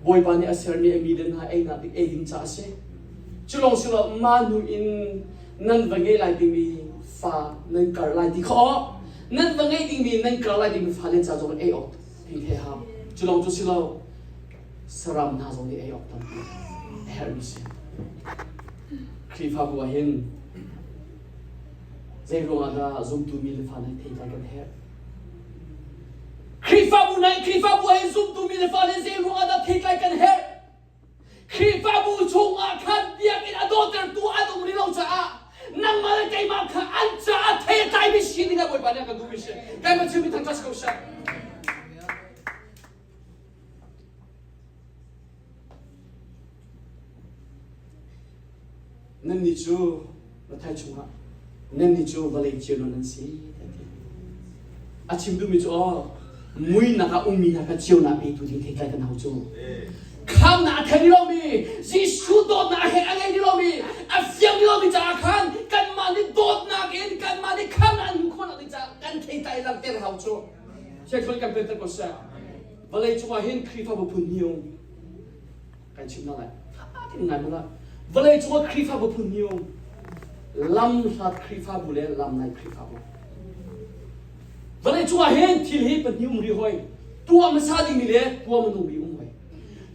Bawipa nih a sermi a mi le hna einak ding ei ding ca a si. Cu lawng si lo mah hnu in nan va ngei lai dingmi fa nan kar lai ti kha nan va ngei dingmi nan kar lai dingmi fa le ca zong ei awk thingthe hau. Cu lawng cu si lo saram hna zong nih ei awk tampi a herhmi si. Khrihfabu ah hin zei ruangah dah zumtu mi le fa nih theitlai kan herh? Khrihfabu nih Khrihfabu ah hin zumtu mi le fa nih zei ruangah dah theitlai kan herh? Khrihfabu chungah khan biakinn a dawtertu an um rih lo caah nangmah le keimah kha an caah thei a tlaimi si ding ah Bawipa nih a kan duhmi si. Keimah chimmi thangṭhat si ko seh. Nannih cu Matthai chungah nannih cu vawlei cio nan si a ti. A chim duhmi cu aw muinak ah ummi hna kha cionak petu ding theitlai kan hau cu. Khamnak a thei lomi, Jesuh dawtnak a he a ngei lomi, a fiang lomi caah khan kanmah nih dawtnak in kanmah nih khamnak an hmuh khawhnak ding caah kan theitlai langhter hau cu. Thiangthlarau kan penter ko seh. Vawlei cungah hin Khrihfabu phun hnih um. Kan chim hna lai. Tha ngai mana. Vawlei cungah Khrihfabu phun hnih um. Lam hlat Khrihfabu le lam nai Khrihfabu. Vawlei cungah hin thil hi pahnih um rih hoi. Tuah hmasa dingmi le tuah hmanung bik um hoi.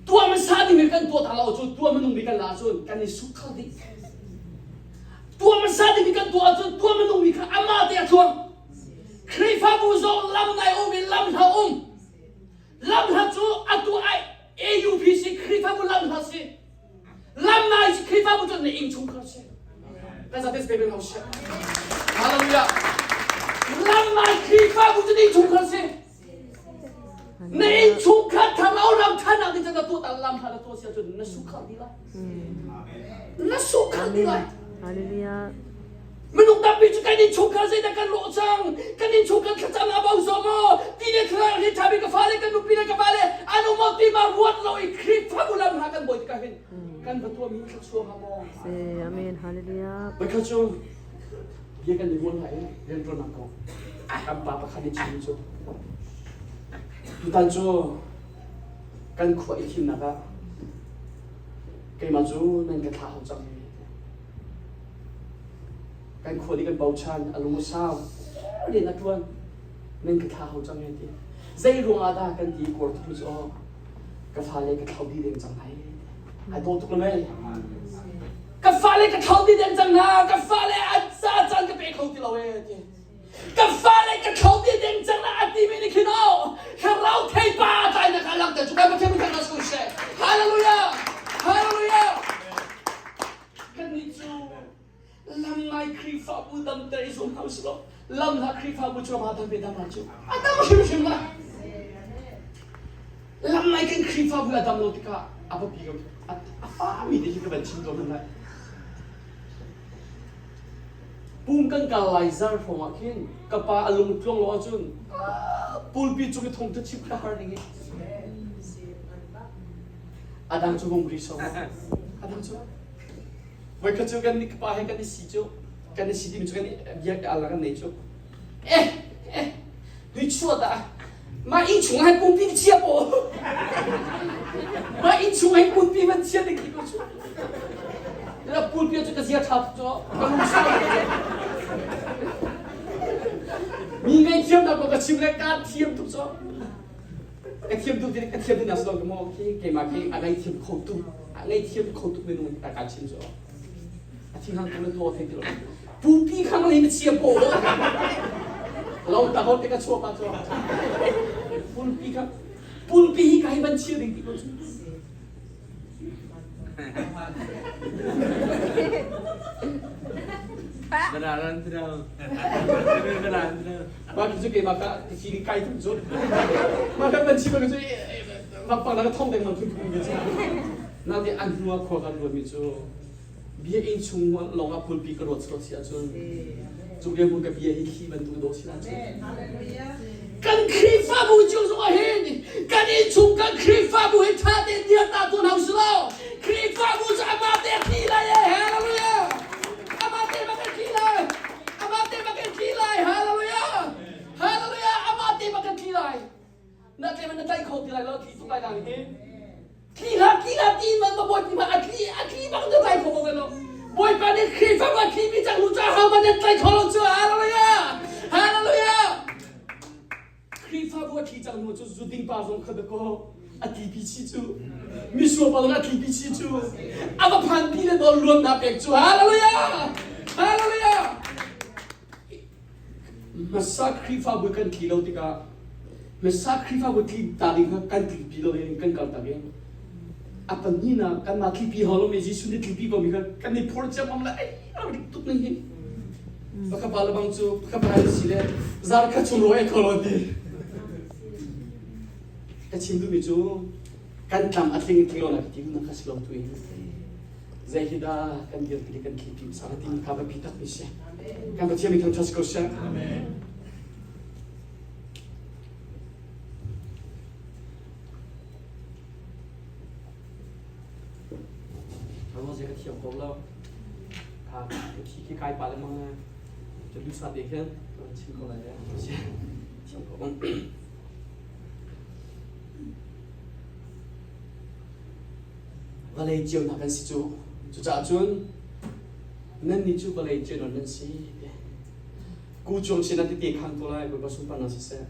Tuah hmasa dingmi kan tuah ta lo ahcun tuah hmanung bik kan la ahcun kan i suk kho dih. Tuah hmasa dingmi kan tuah ahcun tuah hmanung bik kha amah te a tluang. Khrihfabu zong lam nai um in lam hla um. Lam hla cu atu ai AUPC Khrihfabu lam hla si. Lam nai si Khrihfabu cu na inn chungkhar si. Kan zate se ho si. Hallelujah. Lam nai Khrihfabu cu na inn chungkhar si. Na inn chungkhar thlarau ram thanak ni na tuah ta lam hla na tuah si ahcun na sukhar di lai. Na sukhar di lai. Hallelujah. Minung tampi cu kan innchungkhar zeidah kan lawh cang? Kan innchungkhar thlacam a bo zaw maw? Ti le thlarau hi ṭha bik ka fale, kan nupi le ka vale an um maw ti ma ruat lo i Khrihfabu lam hna kan bawi tikah hin kan va tuahmi thluachuah hnga maw? Amen. Hallelujah. Voikhat cu bia kan i ruah hna i rianṭuannak kong kan pa pakhat nih chim cu tutan cu kan khua i thimnak ah keimah cu nan ka thlah hau cang Kan khua nih kan bochan, a lung a sau, rian a ṭuan, nan ka thla hau cang e ti. Zei ruangah dah kan ti kuar tuk cu aw, ka fale ka thlau dih deng cang hai. Ai dawh tuk lo mei. Ka fale ka thlau dih deng cang hna, ka fale a ca caan ka pe kho ti lo e ti. Ka fale ka thlau dih deng cang hna a timi nih khin aw, thlarau theipa a tlainak a langhter cu kan Pathian min thang seh. Hallelujah! Hallelujah! Kannih cu lam ngai Khrihfabu damter i zuam hna usih law lam hla Khrihfabu cu ram dam ve dam lai cu a dam hrimhrim lai. Lam ngai kan Khrihfabu a dam lo tikah a biapi ko a fami te hi ka van chim tawn hna lai. Pum kan kal lai zar hrawng ah khin ka pa a lung tluang lo ahcun pulpi cung i thong cu chim ka har ding i A dang cu hung ri so. A dang cu. Voikhat cu kan pa he kan i si cu kan i si timi cu kan i biak ala kan nei cu. Eh eh tui chuah dah. Mah inn chung hai pumpi chia po. Mah inn chung hin pulpi man chia ding ti ko cu. La pulpi cu ka zia ṭha tuk cu ka lung sau. Mi ngaihthiamnak ko ka chim le ka thiam tuk cu. Ka thiam tuk ti ka thiam ti na si lo maw khi keimah khi a ngaihthiam kho tuk a ngaihthiam kho tuk minung ta ka chim cu. A thi hang tu le to thei ti lo. Pupi khang le na chia po. Lo ta ho te ka chuah pa cu. Pulpi kha pulpi hi ka hi ban chia ding ti ko cu. Mah cu keimah ka ti kai tuk cu. Mah kan ban chim cu vampang na ka thong deng mang khun khun mi cu. Na te an hnu ah khua kan ruat mi cu bia inn chung lawng ah pulpi ka ruat sual si ahcun cu bia hmun ka bia hi thli bantuk dawh si ahcun kan Khrihfabu cio zong ah hin kan innchung kan Khrihfabu hi ṭha tein dir ta tuan hau si lo Khrihfabu cu amah te a tli lai e hallelujah amah te bak a tli lai amah te bak a tli lai hallelujah hallelujah amah te bak a tli lai na tle na tlai kho ti lai lo tli tuk lai nang hi tli hlah tli hlah ti man ma bawipi ma a tli a tli bang na tlai kho ko lo bawipa nih Khrihfa ma tli mi cang lu ca hau ma nan tlai kho lo cu hallelujah hallelujah Khrihfabu a tli cang nu cu zuding pa zong kha ko a tli pi chi cu misual pa zong a tli pi chi cu a va phan pi le nawl luan na pek cu hallelujah hallelujah Hmasa Khrihfabu kan tli lo tikah hmasa Khrihfabu tli ta ding kha kan tlipi lo in kan kal tak i a pahnihnak kanmah tlipi hau lomi Jesuh nih tlipi komi kha kan i phur ciammam le ei rak dik tuk ning hi pakhat pa le bang cu pakhat pa si le zar kha chung ro ei kho lo ti ka chim duhmi cu kan tlam a tling tling lo na ka ti na kha si lo tu in zei hi dah kan dirpi le kan tlipi sa timi kha biapi takmi si kan Pathian mi thangṭhat si ko seh Ano ka thiam ko lo kha ka thi khi kai pa le mang ka lu sa te khin ka chim ko lai le thiam ko Vawlei ceunak kan si cu. Cucaah cun nannih cu vawlei ceunak nan si. Ku cuang sin ah tete khang ko lai Bawipa sunparnak siseh.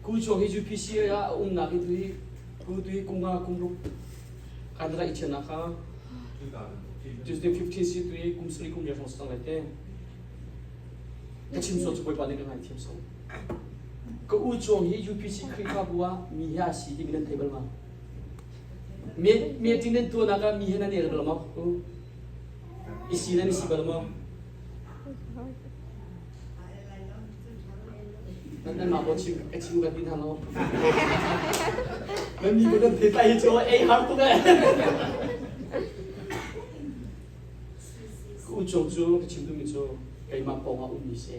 Ku cuang hi UPC ah a umnak hi tu hi ku tu hi kum nga kum ruk kan ra i thiannak kha 2015 si tu hi kum sari kum riat hrawng si cang lai te. Ka chim sual cu Bawipa nih ka ngaithiam so. Ka u cuang hi UPC Khrihfabu ah mi hi a si timi nan thei bal ma? Meeting nan tuahnak ah mi he nan el bal maw? I si nan i si bal maw? Nan nan mah ko chim ka chim ka ti hna lo. Nan mi ko nan thei tai hi cu ei har tuk eh. Ka u cung cu ka chim duhmi cu keimah pawng ah ummi si,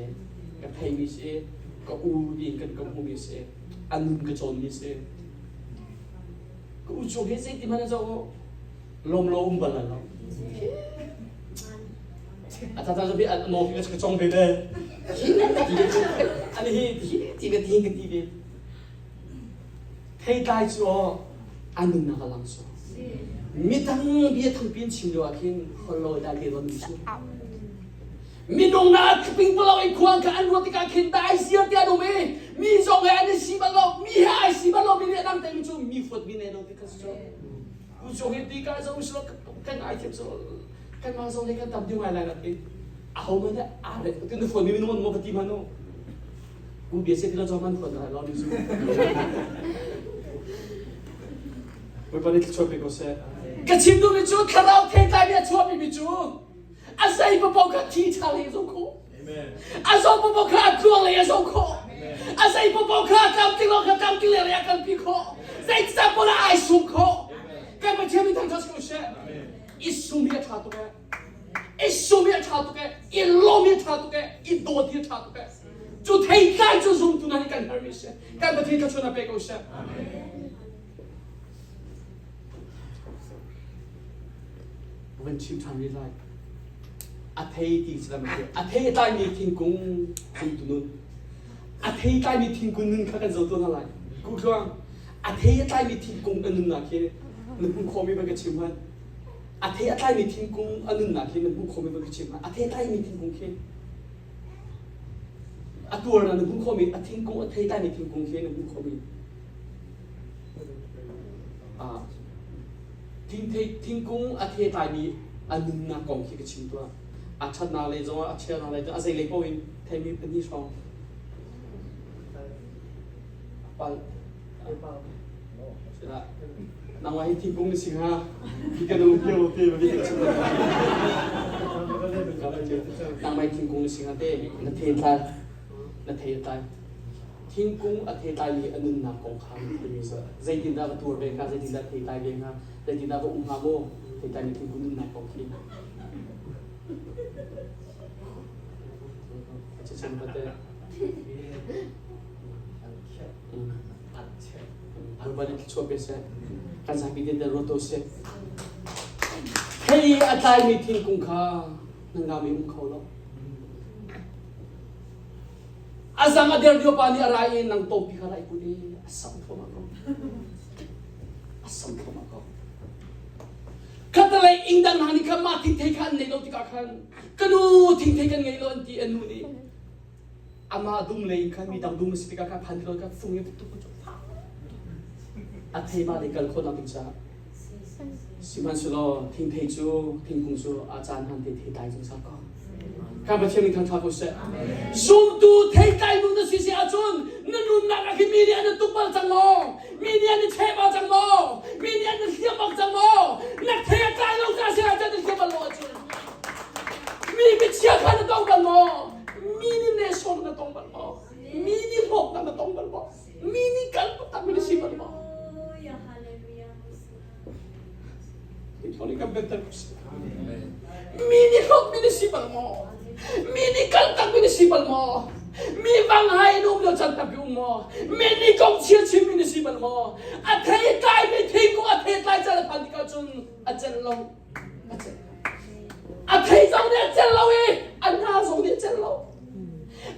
ka theimi si, ka u tiin kan ka hmuhmi si, a nun ka cawnmi si. Ka u cung hi zeiti hmanh zoh lawm lo um bal lo. A tata cu a naw ka cong ve ve. Ani hi ti ka ti ka ti ve. Theitlai cu aw a nunnak a lang so. Midang bia thangpi in chim lio ah khin hollo dai te don su. Minung na ping palo in khuang kha an ruat tikah khin dai siar te an um i mi zong he an i si bal lo mi he ai si bal lo mi nih dang te mi cu mi fuat mi nei lo ti kha si cu. Ku chung hi ti ka zo so kan ai thiam so kan ma zong le kan tam ding ngai lai na ti. Aho man a re tu na fuat mi minung mo ka ti ma no. Ku bia se ti lo man fuat na lo ni su. Bawipa nih thluachuah pe ko seh. Ka chim duhmi cu thlarau theitlai nih a chuahpimi cu a zei paoh kha thi ṭha lei a zoh khawh. A zoh paoh kha a tluang lei a zoh khawh. A zei paoh kha a tlamtling lo kha tlamtling lei a kalpi khawh. Zeicah pawl ah ai sum khawh. Kan Pathian min thangṭhat ko seh. I sum hi a ṭha tuk eh. I sum hi a ṭha tuk eh. I lawm hi a ṭha tuk eh. I dawt hi a ṭha tuk eh. Cu theitlai cu zumtu hna nih kan herhmi si. Kan Pathian thluachuah pe ko seh. Van chim ṭhan rih lai. A thei ti si a thei a tlaimi thingkung zumtu nun. A thei tlaimi thingkung nun kha kan zoh tuah hna lai. Kuhluang. A thei a tlaimi thingkung a nunnak hi na hmuh khawhmi van ka chim hmanh. A thei a tlaimi thingkung a nunnak hi na hmuh khawhmi van ka chim hmanh. A thei a tlaimi thingkung khi a tuarnak na hmuh khawhmi a thingkung a thei tlaimi thingkung khi na hmuh khawhmi ah thingthei thingkung a thei tlaimi a nunnak kong khi ka chim tuah. A ṭhatnak lei zongah a chiatnak lei a zei lei paoh in theimi pahnih hrawng a palh. Nangmah hi thingkung na si hnga. Hi kan um kio te ba ka chim. Nangmah hi thingkung na si hnga te na the tlai na thei tlai. Thingkung a the tlai mi a nunnak kong kha na thei mi zeitindah va tuar ve hnga zeitindah thei tlai ve hnga zeitindah va um hnga maw thei tlai mi thingkung nunnak kong khi. Chim pate. Bawipa nih thluachuah pe seh. Kan zapi te ruat ko seh. Hei a tlaimi thingkung kha nan ngami um kho lo. A zang a der dio pa nih a ra i nang topi kha rai put i a sam thluahmah ko. A sam thluahmah ko. Khatalei ingdang hna nih khan mah thingthei kha an nei lo tikah khan ka nu thingthei kan ngei lo an ti an nu nih amah dum lei in khan mi dang dum a si tikah khan phan ti kha fung in tuk cu a thei ma lei kal khawh nak ding caah sihmanhsehlaw thingthei cu thingkung cu a caan hman te thei tlai zungzal ko kan Pathian nih thangṭha ko seh zumtu thei tlai nu na si si ahcun na nunnak ah khin mi nih an tuk bal cang maw mi nih an i cheh bal cang maw mi nih an hliam bal cang maw na thei a tlai lo ca si ahcun na hliam bal lo ahcun Mi biachia kha na tong bal maw? Mi nih nehsawh na tong bal maw? Mi nih hlawknak na tong bal maw? Mi nih kal takmi na si bal maw? Mi nih hlawkmi na si bal maw? Mi nih kal takmi na si bal maw? Mi vanghai in um lio chan tampi um maw? Mi nih kong chia chimmi na si bal maw? A thei tlaimi thingkung a thei tlai caan a phan tikah cun a celh lo. A thei zong nih a celh lo i a hna zong nih a celh lo.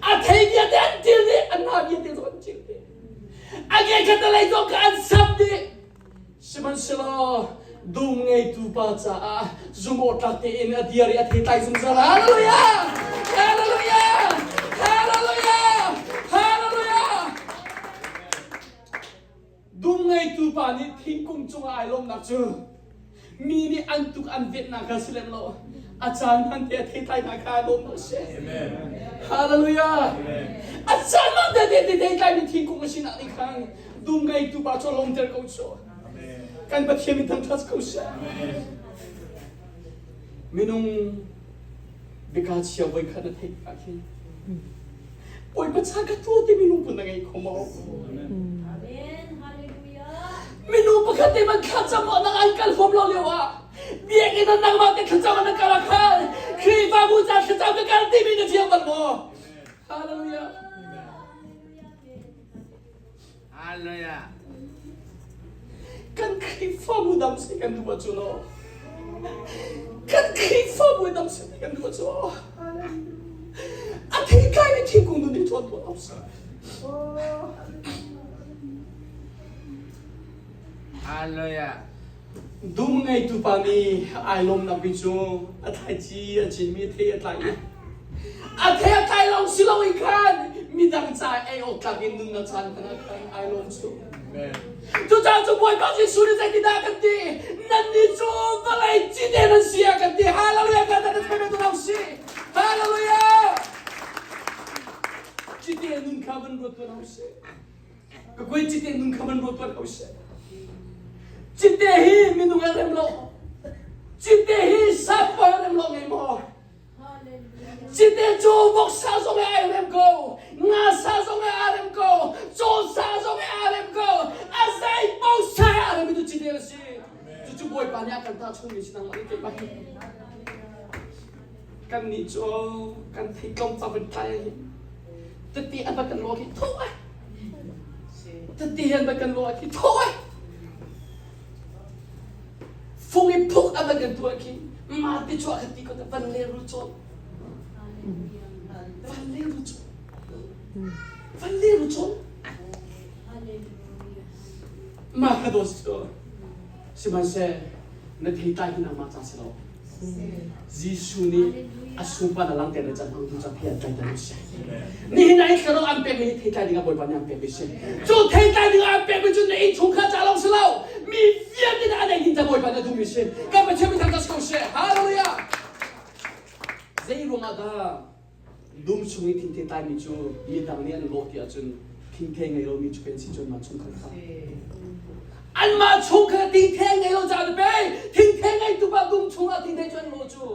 A thei vialte an til dih, a hna vialte zong an til dih. A nge khatalei zong kha an sap dih. Sihmanhsehlaw dum ngeitu pa caah zumhawktlak tein a dir i a thei tlai zungzal. Hallelujah! Hallelujah! Hallelujah! Hallelujah! Dum ngeitu pa nih thingkung cungah ai lawmnak cu mi nih an tuk an vetnak kha si lem lo. A caan hman te a theitlainak kha ai lawm lo si. Hallelujah. A caan hman te te theitlai mi thingkung a sinak nih khan dum ngeitu pa cu a lawmter ko cu. Kan Pathian min thangṭhat ko seh. Minung Bika chia voi khat na theih tikah khin Bawipa cha ka tuah timi lungput na ngei kho maw? Minung pakhat te man thlacam ah nang an kal huam lo lio ah biakinn ah nangmah te thlacam ah na kal ah khan Khrihfabu ca thlacam ka kal timi na fiang bal maw? Hallelujah. Hallelujah. Kan Khrihfabu dam seh kan duh ahcun aw. Kan Khrihfabu dam seh kan duh ahcun aw. A theitlai mi thingkung nun nih tuan tuan awk seh. Hallelujah. Dum ngeitu pa nih ai lawmnak bik cu a thlaici a cinmi thei a tlai i a thei a tlai lawng si loin khan midang ca ei awk tlak in nunnak caan khan ah khan ai lawm cu. Cucaah cu Bawipa Jesuh nih zeitindah a kan ti? Nannih cu vawlei cite nan si a kan ti. Hallelujah! Kan nan pe tu si. Hallelujah! Cite nun kha van ruat tuan hau sih. Ka koi cite nun kha van ruat tuan ko seh. Cite hi minung a rem lo. Cite hi sap a rem lo ngei maw? Cite cu voksa zong he ai rem ko, nga sa zong he aa rem ko, caw sa zong he aa rem ko, a zei paoh sa he aa rem tu cite a si. Cucu Bawipa nih a kan tah chungmi si nangmah nih keimah hi. Kannih cu kan thei tlawmpal van tlai ah hin tete an van kan lawh khi tho ai. Tete an van kan lawh khi tho ai. Fung i phuk an van kan tuah khi ma te chuah kha ti ko van le ru chawn. Van le ru chawn. Van le ru chawn. Mah ka dawt cu sihmanhseh na theitlai hi nangmah ca si lo. Jesuh nih a sunparnak langhter le can hmangtu ca thei an tlaiter mi si. Nihin ah thlarau an pekmi hi theitlai dingah Bawipa nih an pekmi si. Cu theitlai dingah an pekmi cu na innchungkhar ca lawng si lo, mi vialte nih an ei ding ca Bawipa nih a duhmi si. Kan Pathian min thangṭhat si ko seh. Hallelujah! Zei ruangah dah dum chung i thingthei tlaimi cu midang nih an lawh ti ahcun thingthei ngei lomi cu kan si cun mah chungkhar kha anmah chungkhar thingthei ngei lo caah pe thingthei ngeitu pa dum chungah thingthei cu an lawh cu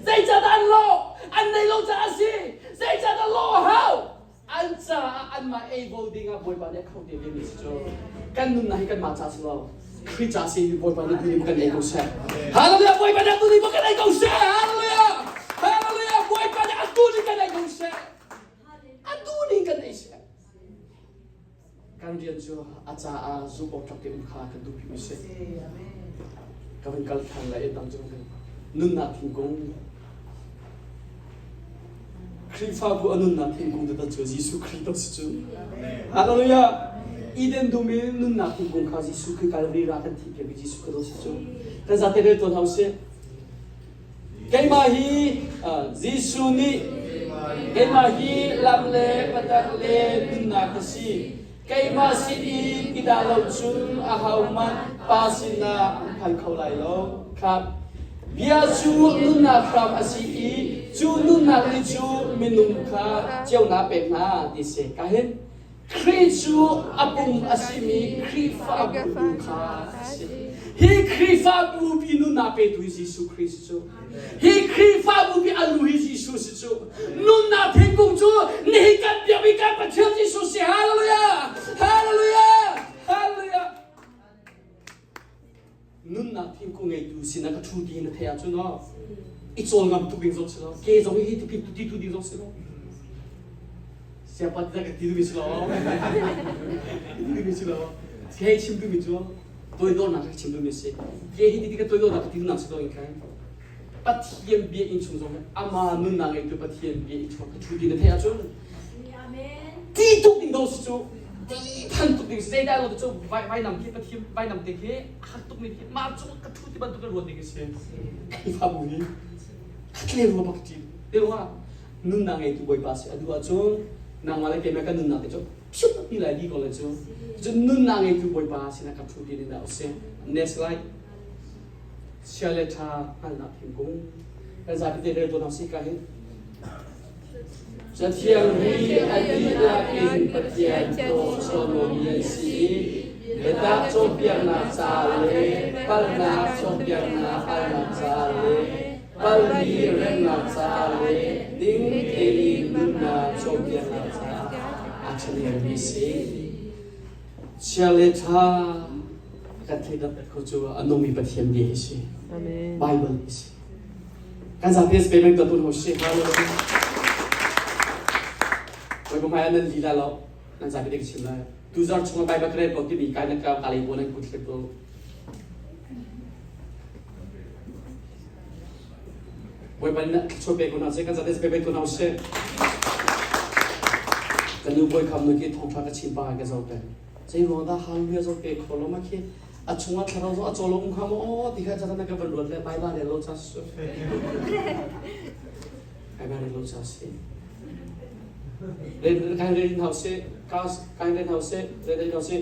zeicahdah an lawh an nei lo caah a si zeicahdah lawh a hau an caah anmah eibo dingah Bawipa nih a kho te ve mi si cu kan nunnak hi kanmah ca si lo Khrih ca si Bawipa nih tu kan ei ko seh. Hallelujah Bawipa nih tu ni kan ei ko seh. Hallelujah. Hallelujah Bawipa nih atu ni kan ei ko seh. Atu ni kan ei seh. Kan rian cu a caah zumh awk tlak te um kha kan duhpi mi si. Ka van kal than lai dang cu kan nunnak thingkung Khrihfabu a nunnak thingkung taktak cu Jesuh Khrih tak si cu. Hallelujah! Eden dum in nunnak thingkung kha Jesuh Khrih Calvary ra kan thih piak i Jesuh Khrih si cu. Kan zate rel tawn hau sih. Keimah hi Jesuh nih keimah hi lam le patak le nunnak ka si. Keimah sin i ti dah lo cun ahohmanh Pa sinah an phan kho lai lo. Kha bia cu nunnak hram a si i cu nunnak nih cu minung kha ceunak pek hna ti si. Ka hin Khrih cu a pum a simi Khrihfabu lu kha a si. Hi Khrihfabu pi nunnak petu hi Jesuh Khrih si cu. Hi Khrihfabu pi a lu hi Jesuh si cu. Nunnak thingkung cu nihin kan biakmi kan Pathian Jesuh si. Hallelujah! Hallelujah! Hallelujah! Nunnak thingkung ngeitu sinah ka ṭhu ti na theih ahcun aw i cawl ngam tuk ding zong si lo. Ke zong hi ti ti tu ding zong si lo. Siapa ti ka ti duhmi si lo. Ti duhmi si lo. Ke chim duhmi cu toidornak ka chim duhmi si. Ke hi ti ka toidornak ka ti duhnak si lo in khan. Pathian bia inn chung zong ama nunnak ngeitu Pathian bia inn chung ka ṭhu ti na theih ahcun ti tuk ding do si cu ti than tuk ding si zeidah lo cu vainam khi Pathian vainam te khi a hak tuk mi khi mah cung ka ṭhu ti bantuk in ruat ding si Khrihfabu hi khatle rua bak ti te ruang nunnak ngeitu Bawipa si a duh ahcun nangmah le keimah kan nunnak te cu phiup ti lai di ko le cu cun nunnak ngeitu Bawipa sinah ka ṭhu ti ding dah usih next slide Chia le ṭha hngalhnak thingkung kan zapi te rel tawn si ka hin Cathiang hi a dihlak in Pathian tawcawmi a si i biatak cawnpiaknak ca le palhnak cawnpiaknak alnak ca le palmi remnak ca le ding tein nunnak cawnpiaknak caah a ṭhahnemmi a si. Chia le ṭha kan thleidan kho cu a nungmi Pathian bia hi si. Bible hi si. Kan zapi pe bang tun ho si. Hallelujah. Bawipa hmai ah nan lila lo. Nan zapi te ka chim lai. Tuzar chung ah Bible ka rel ko timi kai nan ka ka lei pawl nan kut thlek ko. Bawipa nih thluachuah pe ko hna seh. Kan zapi pe bang tun ho si. Kan nu bawi kham nu khi thawngṭha ka chim pa ka zo peng. Zei ruang dah hallelujah zo pe kho lo ma khi a chungah thlarau zong a caw lo um hnga maw ti kha catan na ka van ruat le Bible rel lo ca si Bible rel lo ca si Ren kai ren hau se kai ren hau se ren ren hau se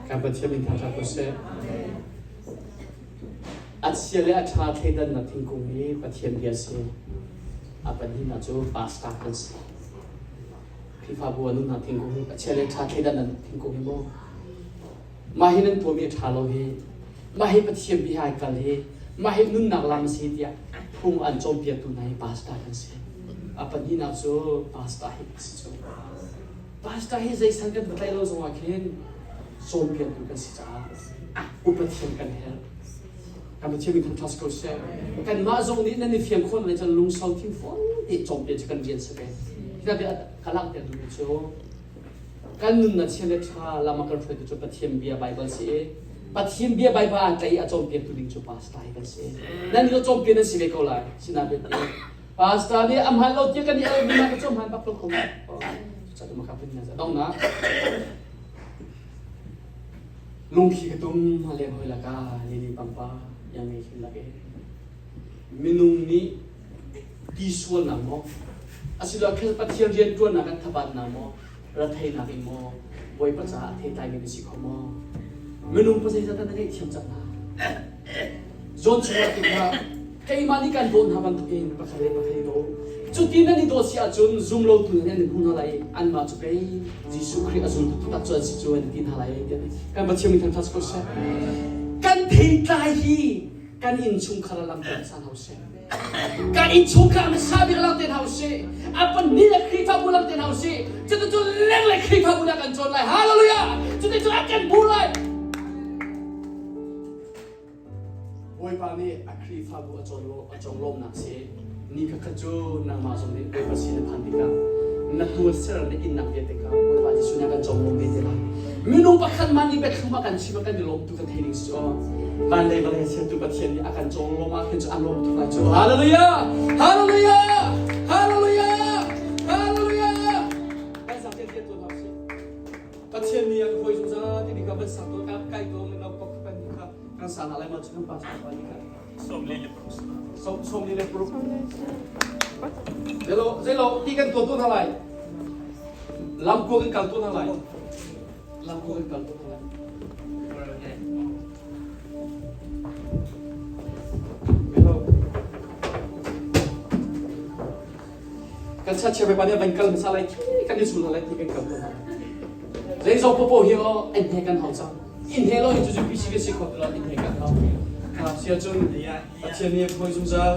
Kan Pathian min thangṭhat ko seh. A chia le a ṭha thleidannak thingkung hi Pathian bia si. A pahnihnak cu pastor kan si. Khrihfabu ah nunnak thingkung a chia le ṭha thleidannak thingkung hi maw Mah hi nan tuahmi a ṭha lo hi, mah hi Pathian bia ai kal hi, mah hi nunnak lam a si tiah phung an cawnpiaktu hna hi pastor kan si. A pahnihnak cu pastor hi a si cu. Pastor hi zei san kan va tlaih lo zongah khin cawnpiaktu kan si caah upathiam kan herh. Kan Pathian min thangṭhat si ko seh. Kanmah zong nih nan i fiang khawh lai cun lungsau thingfawn te cawnpiak cu kan rian si ve. Hi ka langhter duhmi cu kan nunnak chia le ṭha lam a kan hruaitu cu Pathian bia Baibal si i Pathian bia Baibal aa tlaih i a cawnpiaktu ding cu pastor hi kan si. Nan nih cawnpiak nan si ve ko lai. Sinain pastor nih a hmaan lo tiah kan i almi hna ka cu hmaan bak lo kho ma. Cucaah maka pun na donghnak lungthli ka tum hale hoi laka lili pangpa yang ngai hin lak e minung nih ti sualnak maw asiloah khan Pathian rianṭuannak kan thabatnak maw retheihnak in maw Bawipa caah a theitlaimi na si kho maw minung pa zeizat dah na ngaihthiam cang hna zawn chungah ti kha keimah nih kan dawt hna bantukin pakhat le pakhat i daw cuti nan i dawt si ahcun zumlotu nih nan hmu hna lai anmah cu pei Jesuh Khrih a zultu taktak cu an si cu an ti hna lai tiah kan Pathian min thangṭhat ko seh kan theitlai hi kan innchungkhar ah lamter san hau seh kan innchungkhar hmasa bik langhter hau sih a pahnih le Khrihfabu langhter hau sih cuticun lenglei Khrihfabu dah kan cawn lai hallelujah cuticun a kan bu lai Bawipa nih a Khrihfabu a cawn a conglawmnak si ni khat cu nangmah zong nih Bawipa sin na phan tikah na tuarser na innak vialte kha Bawipa Jesuh nih a kan conglawm ve te lai minung pakhat mah nih biathlum a kan chim a kan i lawm tu kan thei ding si aw van lei vawlei sertu Pathian nih a kan conglawm ah khin cu an lawm tuk lai cu hallelujah hallelujah hallelujah hallelujah kan sak tian tian tuan hau si Pathian nih a ka hoi zungzal timi kha van sak tuah ka kai to no pok pan kha kan sa na lai ma chu kan pa pa ni kha 46. 46. Zelo zelo ti kan tuah tu hna lai lam ko kan kal tu hna lai lam ko kan kal tu hna lai Kan chat pa nih van kal hmasa lai kan i sul lai ti kan kal hna. Zeizong popo hi o an he kan hau cang. In he lo hi cu PC ka si kho ti lo in he kan hau. Sia cun Pathian nih a khawi zungzal.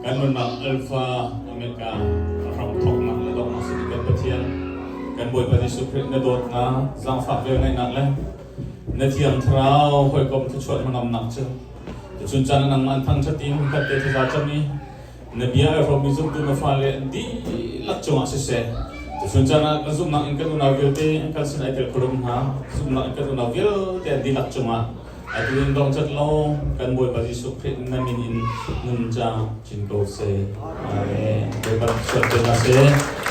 Kan nunnak Alpha Omega a hram thawknak le donghnak si kan Pathian, kan Bawipa Jesuh Khrih na dawtnak, zaangfak velngeihnak le na Thiang Thlarau hawikom thluachuah hnangamnak cu tuchun caan ah nangmah an thangṭhat i hmunkhat te thlaza cam i na bia ai hrawmmi zumtu na fale an dihlak cungah siseh, tuchun caan ah kan zumhnak in kan unau vialte an kan sin ai tel kho hna, zumhnak in kan unau vialte an dihlak cungah atu in dongcat law kan Bawipa Jesuh Khrih na min in nun ca chin ko seh. Amen. Bawipa suat te hna seh.